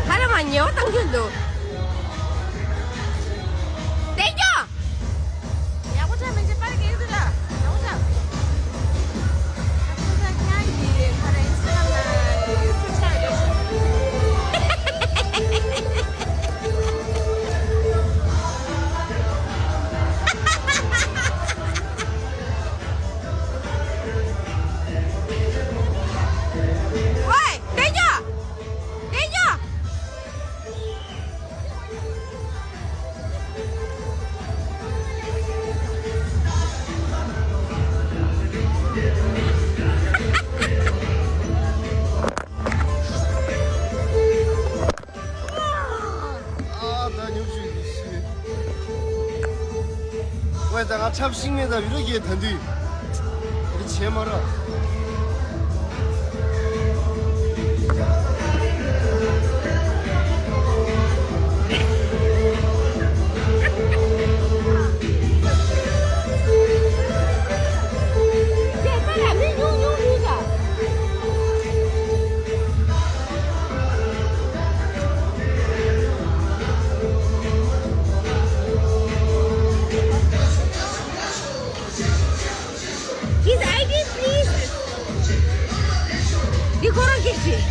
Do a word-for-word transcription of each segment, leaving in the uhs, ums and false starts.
ཧ་ལམ་ཉེ་བ་བཏང་རྒྱུ་འདུག་བསྡད་རྒྱུ། ཡག་པོ་ཆགས་མི་འཇིགས་པར་གྱིས་འདུག་ལ། ཡག་པོ་ཆགས། ཁ་ཁ་ཁྱང་གིས་ཁ་ར་ཨིན་སི་ཊ་གྷ་རམ་ལ་སུ་ཆགས་རེད། ཝེ། བསྡད་རྒྱུ། བསྡད་རྒྱུ། ཨ་ད་ཉོབ་ཞུ་ཡིན་ཤི། ཝེ་ད་ང་འཁྲབ་ཤིང་མེད་ད་བི་རོ་གིས་ད་དུས། འདི་བྱས་མ་ར། His I D, please. འདི་ཁོ་རང་སྐད་ཆ།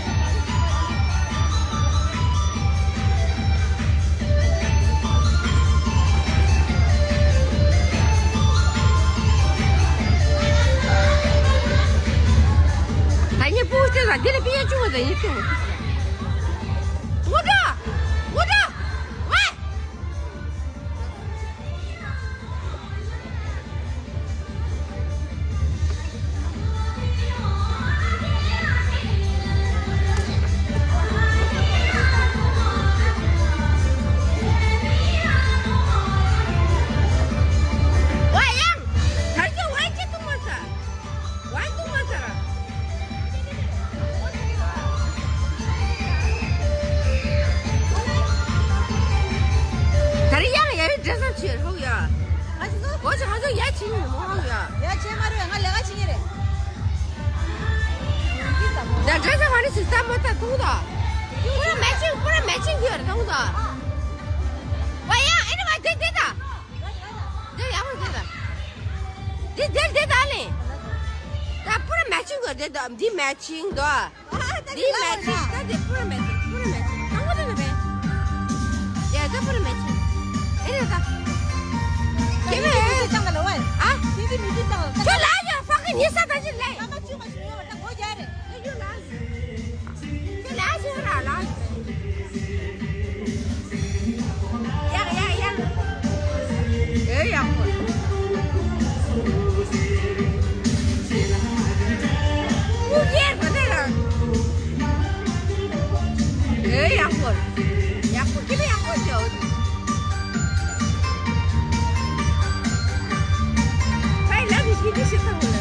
ད་ངས་སྤུ་གུ་སྟེར་ལ་འདི་ལ་པི་ཡ་ཅུང་བ་ད་ཡིན་ཏེ། ངུ་འགྲོ། ངུ་འགྲོ། ཝེ། ཝེ་ཡང་། ད་ཅི་ཝེ་ཅི་ཏུ་མ་ས། ཝེ་ཏུ་མ་ས་ར། ད་རེས་ཡང་ཡ་ཡི་འདྲེ་ས་ཆེར་ཧོ་ཡ། ཨ་ཅི་ཟོ། ཨོ་ཅི་ཧ་ཅང་ཡ་ཆེ་ཉུང་མོ་ཧོ་ཡ། ཡ་ཆེ་མ་རེད། ང་ལས་ཀ་བྱེད་ཀྱི་རེད། ད་འདྲེ་ས་ཧ་ནི་སི་ས་མོ་ད་ཐུང་ད། པུ་ར་མེ་ཆིང་པུ་ར་མེ་ཆིང་གི་ཡོད་རེད་ཐུང་ད། ཝེ་ཡ་ཨེ་ནི་ཝེ་དེ་དེ་ད། འདི་ཡག་པོ་འདི་ལ། འདི་འདི་འདི་ད་ལེ། ད་པུ་ར་མེ་ཆིང་གི་འདི་ད་འདི་མེ་ཆིང་དོ། འདི་མེ་ཆིང་ད་འདི་པུ་ར་མེ་ཆིང་པུ་ར་མེ་ཆིང་དང་པོ་ད་ནི་མེ། ཡ་ད་པུ་ར་མེ་ཆིང་། ཨེ་རེད་ད། ཁྱེད་མེ། ཅང་ག་ལ་ཝེ། ཨ། ཁྱེད་འདི་མི་ཅི་ཅང་ག་ལ། ཁྱོད་ལ་ཡ་ཧྥ་གི་ཉི་ས་ད་ཅི་ལེ། ད་མ་ཅི་མ་ཅི་ཡོད་ད་གོ་རྒྱ་རེད། ཁྱོད་ལ་ཡ། ཁྱོད་ལ་ཤོད་ར་ལ། ཡག་ཡག་ཡག་ཨེ་ཡག་པོ། ཀུ་ཡེར་བ་དེ་ར། ཨེ་ཡག་པོ། ཡག་པོ་ཀི་ལི་ཡག་པོ་ཅོ། ཕའི་ལ་གི་ཀི་ལི་ཤི་ཐང་ལ།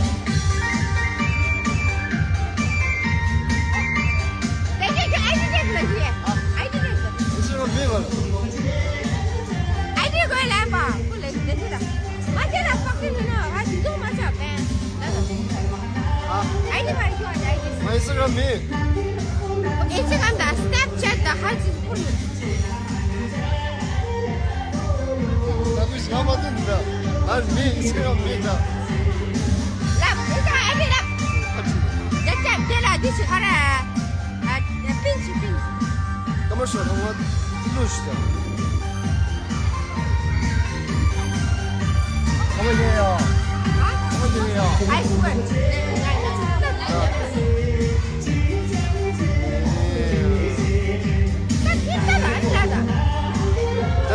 Instagram དང་Snapchat དང་ཧ་ཅི་པུར་ཡོད། ད་དུས་ང་མ་ཐུན་འདི་ད་ཨ་མི་Instagram མི་ད། ལབ་Instagram ཨེ་ལབ། ད་ཅི་ད་ཅི་དེ་ལ་དེ་ཅི་ཧ་ར། ཨ་པིན་ཅི་པིན། ད་མ་ཤོར་ང་ལུས་ཤི་ད།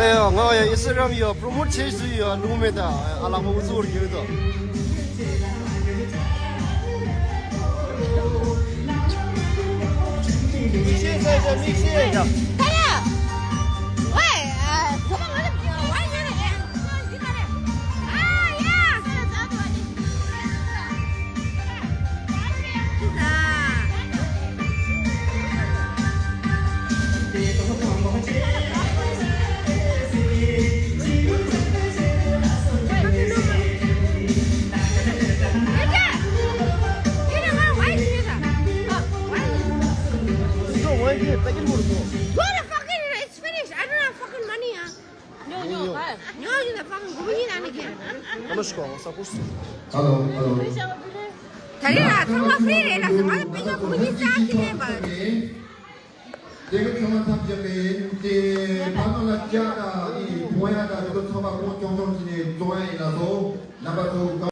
ད་ཡང་ང་ཡང་ཨིན་སི་ཊ་གྷ་རམ་ཡང་པོ་རོ་མོ་ཊི་བྱེད་སུ་ཡང་ལུང་མེད་ད། ཨ་ལགས་པ་འུ་ཚུགས་རྒྱུ་དང་། མིག་ཤེལ་ཟེར་ཟེར་མིག་ཤེལ། ད་ཡ། ཝེ། ཨ། ཁོ་མ་ང་ལ་ཝེ་ཡོད་རེད། ཨ་ཡ། It's finished. I don't have fucking money, huh? No, no, no. No, you the fucking good money, not again. Hello, hello. ད་རེས་ལ་ཚང་མ་ཧྥི་རི་རེད་ལ་ཟེར་བ་ལ་དཔེ་ཆ་ཁོ་གཉིས་རྩ་ཁྱི་ལེན་པ། དེ་ག་ཚང་མ་ཐམས་ཅད་ཀྱིས་དེ་ཕ་ནོ་ལ་ཅག་དང་ཨི་བོ་ཡ་དང་རེ་དོ་ཚང་མ་ཁོང་ཅོང་ཅོང་བྱས་ནས་རྫོང་ཡ་ཡིན་ལ་སོ། རྣམ་པ་ཚོ་གང་